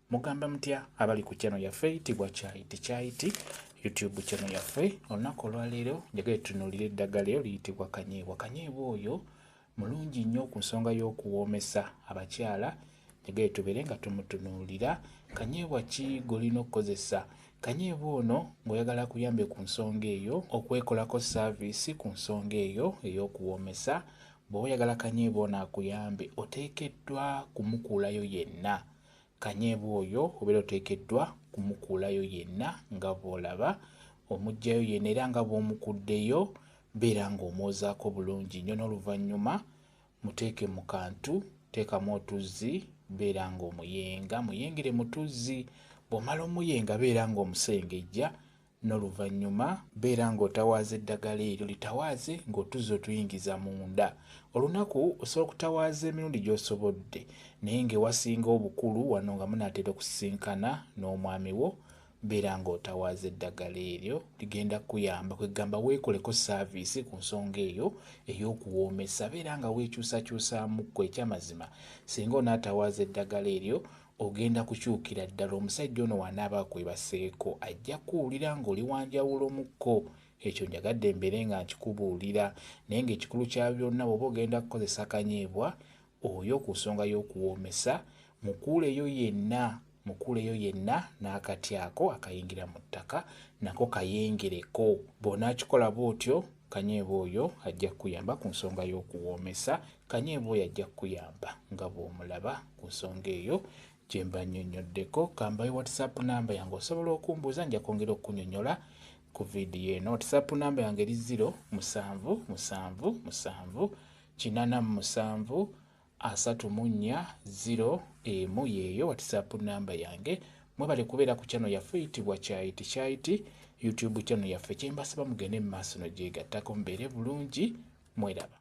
Mugamba mutya abali ku channel yaffe eyitibwa Kyayiti Kyayiti YouTube channel yaffe. Olunaku olwaleero njagala tutunuulire eddagala eryo liyitibwa kanyeebwa. Kanyeebwa oyo mulungi nnyo ku nsonga y'okuwoomesa abakyala. Njagala tubeere nga tumutunuulira. Kanyeebwa ki g'olina okukozesa? Kanyeebwa ono ng'oyagala akuyambe ku nsonga eyo, okwekolako saaviisi ku nsonga eyo ey'okuwoomesa. Bw'oba oyagala kanyeebwa ono akuyambe, oteekeddwa kumukuulayo yenna. Kanyeebwa oyo obeera oteekeddwa kumukuulayo yenna nga bw'olaba, omuggyayo yenna era nga bw'omukuddeyo beera ng'omwozaako bulungi nnyo n'oluvannyuma muteeke mu kantu, teekamu otuzzi beera ng'omuyenga, muyengere mu tuzzi. Bw'omala omuyenga beera ng'omusengejja N'oluvannyuma beera ng'otawaaza eddagala eryo, litawaaze ng'otuzzi otuyingiza munda. Olunaku osobola okutawaaza emirundi gy'osobodde naye ng'ewasinga obukulu wano nga munaatera okusisinkana n'omwami wo, beera ng'otawaaza eddagala eryo ligenda kukuyamba kwegamba weekoleko saaviisi ku nsonga eyo ey'okuwoomesa. Beera nga weekyusakyusaamukko ekyamazima singa onaatawaaza eddagala eryo Ogenda kukyukira ddala omusajja ono w'anaaba akwebaseeko ajja kukuwulira ng'oli wa njawulomukko. Ekyo njagadde mbeere nga nkikubuulira. Naye ng'ekikulu kya byonna bw'oba ogenda kukozesa kanyeebwa oyo ku nsonga y'okuwoomesa, mukuuleyo yenna, mukuuleyo yenna n'akati ako akayingira mu ttaka nako kayengereko. Bw'onaakikola bw'otyo, kanyeebwa oyo ajja kukuyamba ku nsonga y'okuwoomesa. Kanyeebwa oyo ajja kukuyamba nga bw'omulaba ku nsonga eyo gye mba nnyonnyoddeko. Kambawe WhatsApp namba yange osobola okumbuuza nja kwongera okukunyonnyola ku vidiyo eno. WhatsApp namba yange eri 0 7 7 7 87 34 0 1 yeeyo WhatsApp namba yange. Mwebale kubeera ku channel yaffe eyitibwa Kyayiti Kyayiti YouTube channel yaffe. Kyembasaba mugende mu maaso nogyegattako mubeere bulungi mweraba.